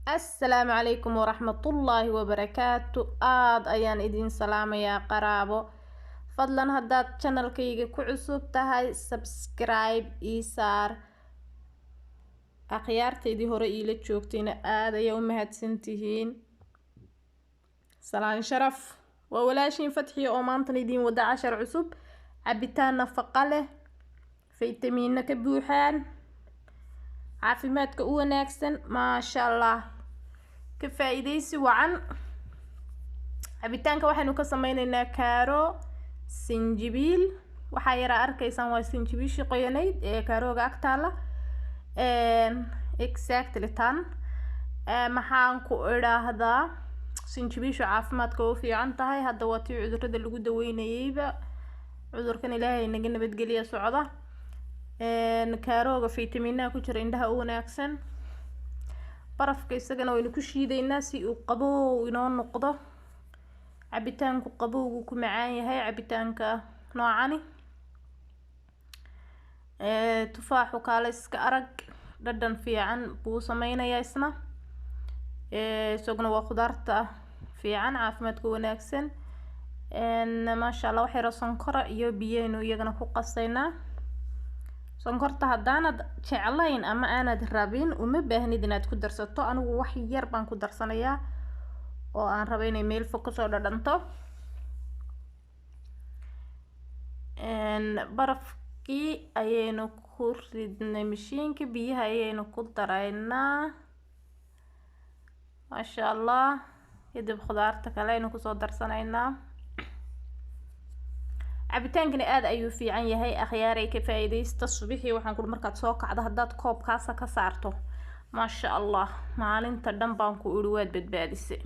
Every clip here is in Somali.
Assalaamu calaykum waraxmatullaahi wabarakaatu. Aad ayaan idin salaamayaa qaraabo. Fadlan haddaad channelkayga ku cusub tahay, subscribe ii saar. Akhyaartaydii hore iila joogtayna aad ayaa u mahadsantihiin. Salaan sharaf. Waa walaashiin Fatxiya oo maantana idiin wada cashar cusub, cabitaan nafaqa leh, faytamiino ka buuxaan, caafimaadka u wanaagsan, maasha Allah. Ka faa-iideysi wacan. Cabitaanka waxaynu ka sameyneynaa kaaro, sinjibiil. Waxaa yaraa arkaysaan waa sinjibiishii qoyanayd ee kaarooga ag taala, exactly tan. Maxaan ku idhaahdaa, sinjibiishu caafimaadka u fiican tahay. Hadda waa tii cudurada lagu daweynayeyba, cudurkan Ilaahay naga nabadgeliya socda. Kaarooga faytamiinaha ku jira indhaha u wanaagsan. Barafka isagana waynu ku shiideynaa si uu qabow inoo noqdo. Cabitaanku qabowgu ku macaan yahay cabitaanka noocani. Tufaaxu kaale iska arag, dhadhan fiican buu sameynayaa isna. Isaguna waa khudaarta fiican, caafimaadka wanaagsan, maasha Allah. Wax yaroo sonkora iyo biyaynu iyagana ku qasaynaa. Sonkorta haddaanad jeclayn ama aanad rabin, uma baahnid inaad ku darsato. Anigu wax yar baan ku darsanayaa oo aan rabo inay meel fog kasoo dhadhanto. Barafkii ayaynu ku ridnay mashiinka, biyaha ayaynu ku daraynaa, maasha Allah. Kadib khudaarta kale aynu kusoo darsanaynaa. Cabitaankani aada ayuu fiican yahay, akhyaaray, ka faa-iideysta. Subixii waxaan ku markaad soo kacdo haddaad koobkaasa ka saarto, maasha Allah, maalinta dhan baan ku iri waad badbaadisay.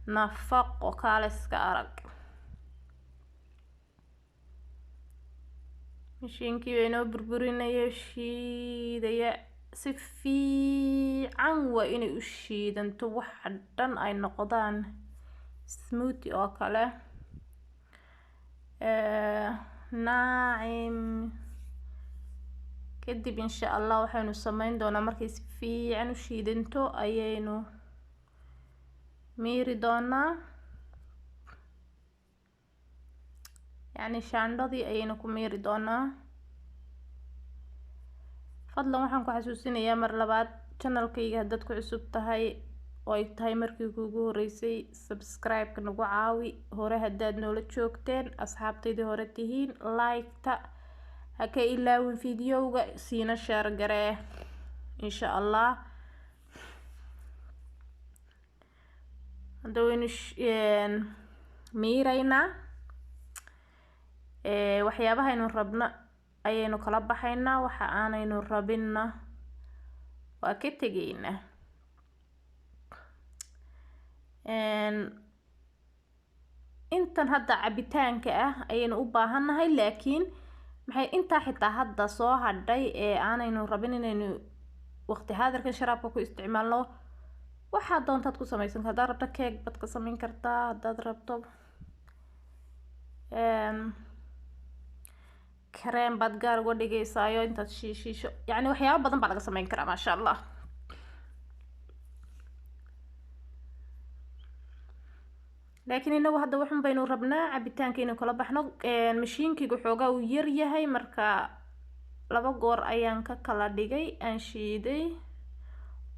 Nafaqo kaaliska arag. Mashiinkii baa inoo burburinaya, shiidaya si fiican. Waa inay u shiidanto, waxa dhan ay noqdaan smoothi oo kale naacim. Kadib insha Allah waxaynu sameyn doonaa, markay si fiican u shiidanto ayaynu miiri doonaa, yacni shaandhadii ayaynu ku miiri doonaa. Fadlan waxaan ku xasuusinayaa mar labaad, channelkayga haddaad ku cusub tahay oo ay tahay markii kuugu horeysay, subscribe-ka nagu caawi. Hore haddaad noola joogteen, asxaabtaydii hore tihiin, like-ta ha ka ilaawin, videoga siina share garee insha Allah. Hadda waynu miireynaa, waxyaabahaynu rabno ayaynu kala baxaynaa, waxa aanaynu rabinna waa ka tegaynaa. Intan hadda cabitaanka ah ayaynu u baahannahay, laakiin maxay intaa xitaa hadda soo hadhay ee aanaynu rabin inaynu waqti xaadirkan sharaabka ku isticmaalno, waxaad doontaad ku sameysan kartaa. Haddaad rabto keeg baad ka sameyn kartaa, haddaad rabto kareem baad gaar uga dhigaysaayo intaad shiishiisho, yacni waxyaabo badan baa laga sameyn karaa, maasha Allah. Laakiin inagu hadda waxun baynu rabnaa cabitaanka inuu kala baxno. Mashiinkiga xoogaa uu yar yahay, marka laba goor ayaan ka kala dhigay, aan shiiday.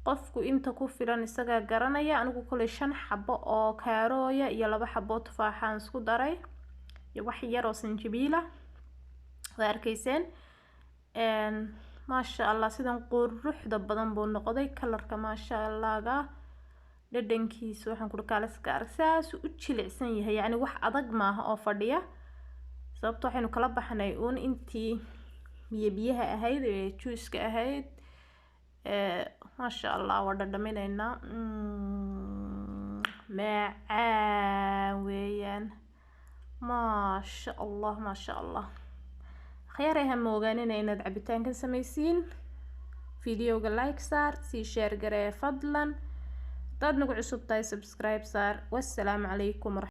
Qofku inta ku filan isagaa garanaya. Anigu koley 5 xabo oo kaarooya iyo 2 xabo oo tufaaxaan isku daray iyo wax yar oo sanjabiila, waa arkayseen. Maasha Allah, sidan quruxda badan buu noqday kalarka, maasha Allahga. Dhadhankiisa waxaan kuri kaaliska arag, saasuu u jilicsan yahay, yacni wax adag maaha oo fadhiya, sababto waxaynu kala baxnay uun intii biyo biyaha ahayd ee juuska ahayd. Maasha Allah, waa dhadhaminaynaa, macaan weeyaan, maasha Allah, maasha Allah. Akhyaarey, ha moogaanina inaad cabitaankan sameysiin. Videoga like saar, sii share garee fadlan. Haddaad nagu cusub tahay, subscribe saar. Wassalaamu calaykum.